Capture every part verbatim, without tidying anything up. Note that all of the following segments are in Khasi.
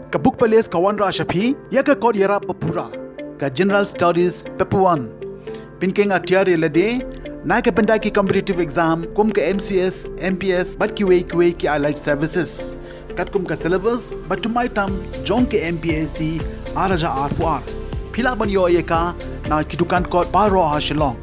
Ka Book Palace ka wanrah sha phi ïa ka kot ïarap ba pura, ka General Studies Paper One. Pynkheiñ atiar ïa lade na ka bynta ki competitive exam kum ka M C S, M P S bad kiwei kiwei ki allied services. Katkum ka syllabus ba thymmai tam jong ka M P S C ar hajar arphew ar. Phi lah ban ïoh ïa ka na ki dukan kot baroh ha Shillong.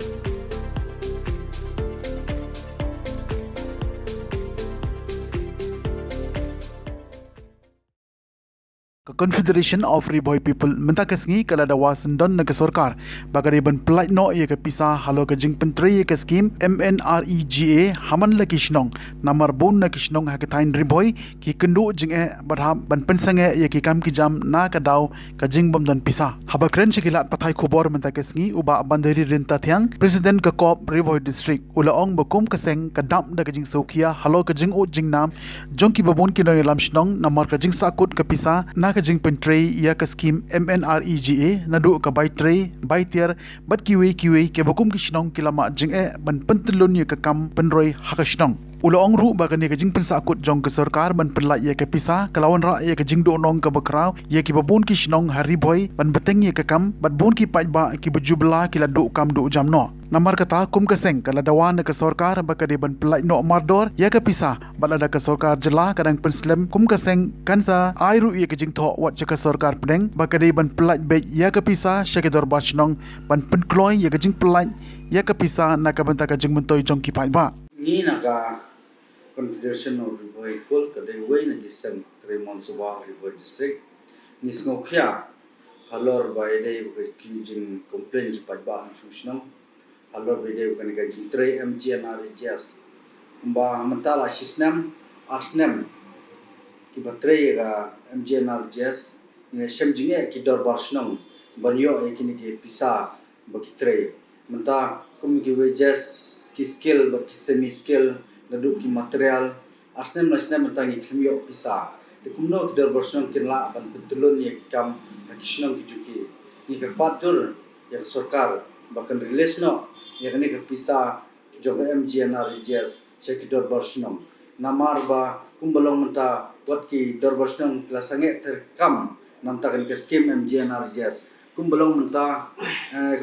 Ka Confederation of Ri Bhoi People mynta ka sngi ka la dawa syndon na ka sorkar ba ka dei ban pyllait noh ïa ka pisa halor ka jingpyntrei ïa ka skim M N R E G A ha man la ki shnong. Namar bun na ki shnong ha ka thaiñ Ri Bhoi ki kynduh jingeh bad hap ban pynsangeh ïa ki kam ki jam na ka daw ka jingbym don pisa. Haba kren sha ki lad pathai khubor mynta ka sngi, u Bah Bandari Ryntathiang, President ka CoP Ri Bhoi District, u la ong ba kum ka seng ka dap da ka jingsngewkhia halor ka jingud jingnam jong ki babun ki nongïalam shnong namar ka jingsahkut ka pisa na ka jingpyntrei ïa ka skim M N R E G A, naduh ka bai trei, bai tiar bad kiwei kiwei, kiba kum ki shnong ki la mad jingeh ban pyntyllun ïa ka kam pynroi ha ka shnong. U la ong ruh ba kane ka jingpynsahkut jong ka sorkar ban pyllait ïa ka pisa ka la wanrah ïa ka jingduhnong kaba khraw ïa ki babun ki shnong ha Ri Bhoi ban bteng ïa ka kam, bad bun ki paidbah kiba ju bylla ki la duh kam duh jam noh. Namar kata, kum ka seng ka la dawa na ka sorkar ba ka dei ban pyllait noh mardor ïa ka pisa, bad lada ka sorkar jylla ka dang pynslem, kum ka seng kan sa ai ruh ïa ka jingthoh wat sha ka sorkar pdeng ba ka dei ban pyllait beit ïa ka pisa sha ki dorbar shnong ban pynkloi ïa ka jingpyllait ïa ka pisa na ka bynta ka jingmyntoi jong ki paidbah. Ngi na ka Confederation of Ri Bhoi People, ka dei wei na ki seng trei mon suba Ri Bhoi District, ngi sngewkhia halor ba ïadei bad ki jingcomplain ki paidbah nongshong shnong halor ba ïadei bad kane ka jingtrei M G N R E G S. Kumba mynta la shi snem, ar snem kiba trei ïa ka M G N R E G S, ngi shem jingeh ki dorbar shnong ban ïoh ïa kine ki pisa ba ki trei. Mynta kum ki wages, ki skill bad ki semi skill, naduh ki material, ar snem lai snem mynta ngi khlem ïoh pisa. Te kumno ki dorbar shnong kin lah ban pyntyllun ïa ki kam ha ki shnong ki jong ki? Ngi kyrpad jur ïa ka sorkar ba kan release noh ïa kane ka pisa jong ka M G N R E G S sha ki dorbar shnong. Namar ba kumba long mynta wat ki dorbar shnong ki la sangeh ter kam na bynta kane ka skim M G N R E G S. Kumba long mynta, eh,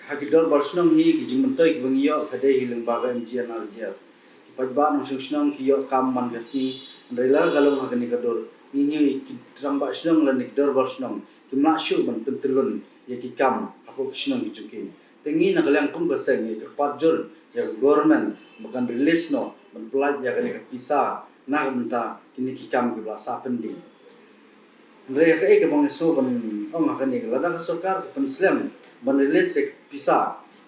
ha ki dorbar shnong hi ki jingmyntoi kiba ngi ïoh ka dei hi lyngba ka M G N R E G S. Ki paidbah nongshong shnong ki ïoh kam man ka sngi, hynrei lada ka long ha kane ka dur, ngi ngi ki rangbah shnong lane ki dorbar shnong kim lah shuh ban pyntyllun ïa ki kam hapoh ki shnong ki jong ki. Te ngi na ka liang kum ka seng ngi kyrpad jur ïa ka government ba kan release noh ban pyllait ïa kane ka pisa na ka bynta kine ki kam kiba la sah pending. Hynrei ïa kaei kaba ngi sngew ban ong ha kane, lada ka sorkar ka pynslem ban release ïa ka pisa,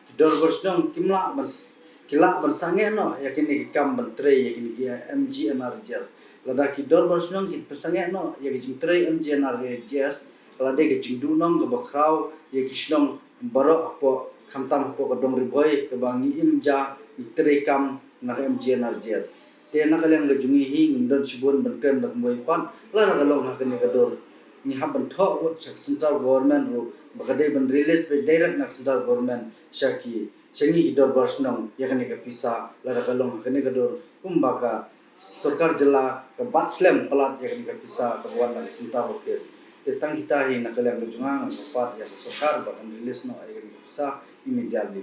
ki dorbar shnong kim lah ban s-, ki lah ban sangeh noh ïa kine ki kam ban trei ïa kine ki M G N R E G S. Lada ki dorbar shnong ki pynsangeh noh ïa ki jingtrei M G N R E G S, ka la dei ka jingduhnong kaba khraw ïa ki shnong baroh hapoh, khamtam hapoh ka dong Ri Bhoi kaba ngi im ja ngi trei kam na ka M G N R E G S. Te na ka liang ka jong ngi hi ngim don shibun ban kren bad kumwei pat, lada ka long ha kane ka dur ngi hap ban thoh wut sha ka central government ruh ba ka dei ban release beit direct na ka central government sha ki, sha ngi ki dorbar shnong ïa kane ka pisa, lada ka long ha kane ka dur kumba ka sorkar jylla ka bat slem palat ïa kane ka pisa kaba wan na ka central office. Te tang kita hi na ka liang ka jong nga ngan kyrpad ïa ka sorkar ba kan release noh ïa kane ka pisa immediately.